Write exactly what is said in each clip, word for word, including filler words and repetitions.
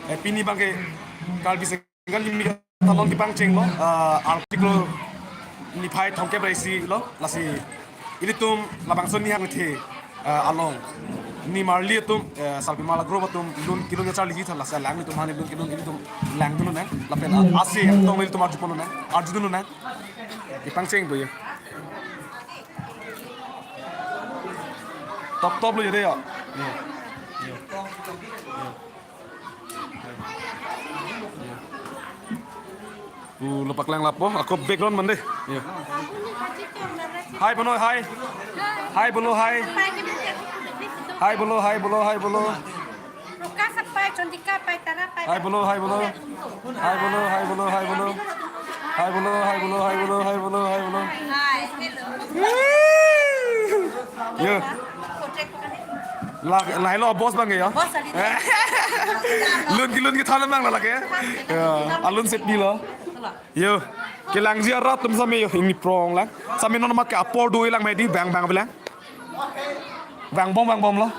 Eh, pini abangke Karbi Anglong Kimi Katalon kepangchenglo, ah, article niphai thomkep ra isi lo, lasi ilitum labangso nihang the, ah, along nimarli atum, eh, sarpimar group atum lun kelun kacharliji tha, lasi alanglitum aphan lun kelun ilitum langdun lonang, lapen a-, ase tong ilitum arjupon lonang, arjudun lonang. Kepangcheng po ye. Top top lo ye de ya. Ye. Ye. Ye. Pu lo paklang lapo, ako background mande. Ye. Hai bono, hai. Hai bono, hai. Hai bolo, hai bolo, hai bolo. Roka sapai, Chandrika pai, Tara pai. Hai bolo, hai bolo. Hai bolo, hai bolo, hai bolo. Hai bolo, hai bolo, hai bolo, hai bolo, hai bolo. Hai, hello. Yo. Lah, lah lo boss abangke ya. Boss ali. Lun kelun kethan abang la lake. Ya, alun set di lo. Yo. Kelangji arat atum same yo, ingni prong lang. Same non mat ke apor do lang medi bang bang bilang. Vangbom, vangbom lo.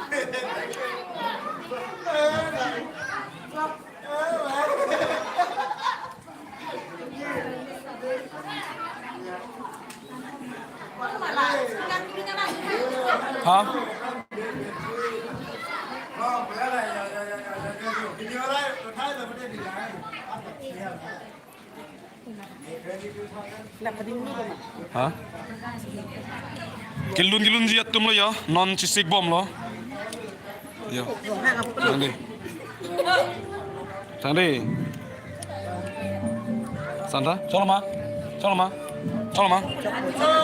Ha? Ha? Kelun kelunji atum lo ya, non chisik bom lo. Ya. Tangdi. Tangdi. Santa, cholo ma. Cholo ma. Cholo ma.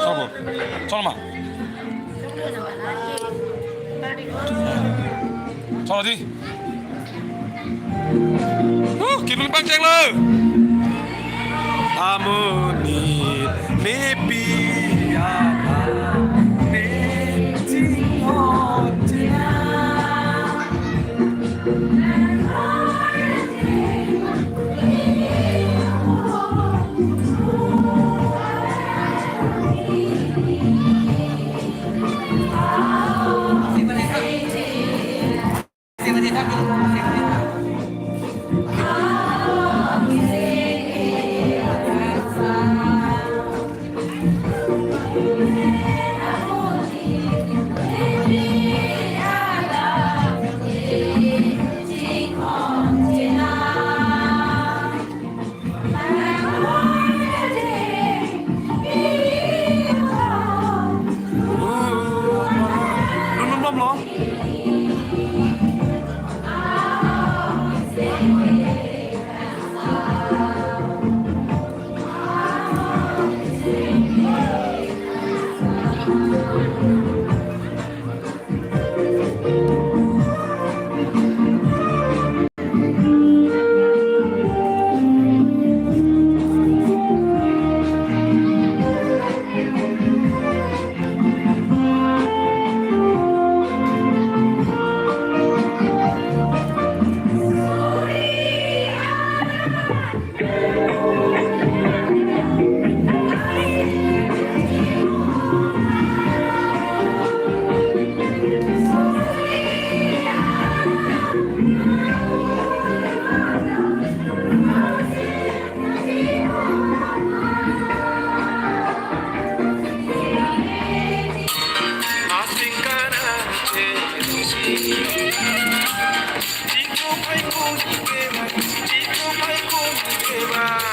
Cholo. Cholo ma. Cholo di. Uh, kelun pangcheng lo. Amonit nepi alam ne chinghon china.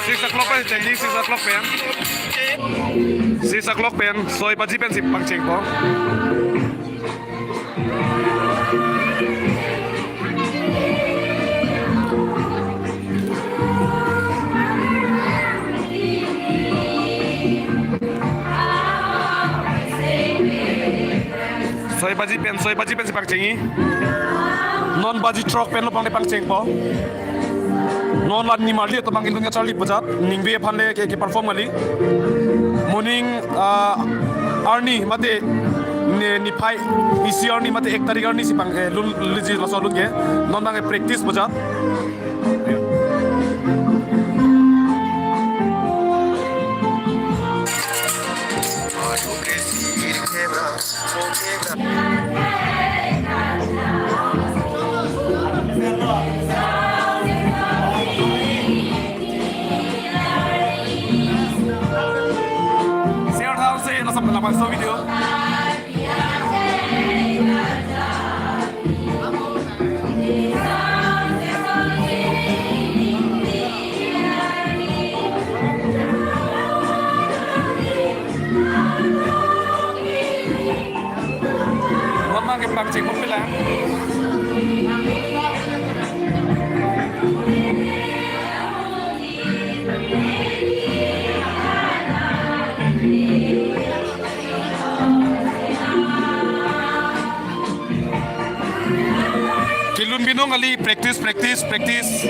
Six o'clock pen, changing six o'clock pen. Six o'clock pen, soi baji pensi pangchengpo. Soi baji pen, soi baji pensi pangchengji. Non baji throk pen lo pangde pangchengpo. Non la nimarli atum abang kelun kacharli pu ajat, ningve aphan le ke, keperform kali. Moning, ah, arni mate ne, niphai isi arni mate ek tarik arnisi pang, eh, lun, liji laso lun ke. Non abang ke practice pu ajat. Bangso video. Non mang ke pangcheng mo pila. Kelun binong kali, practice, practice, practice.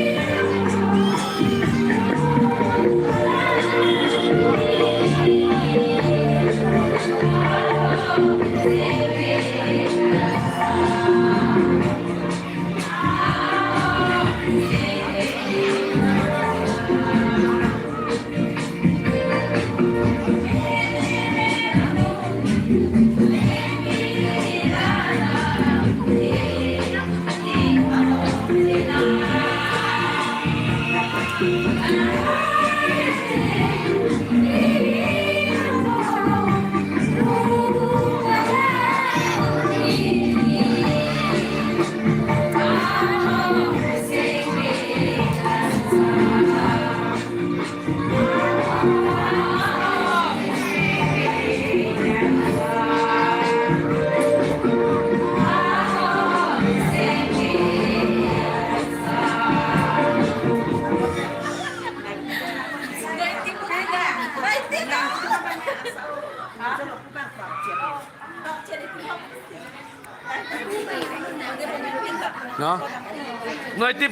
No? No, tip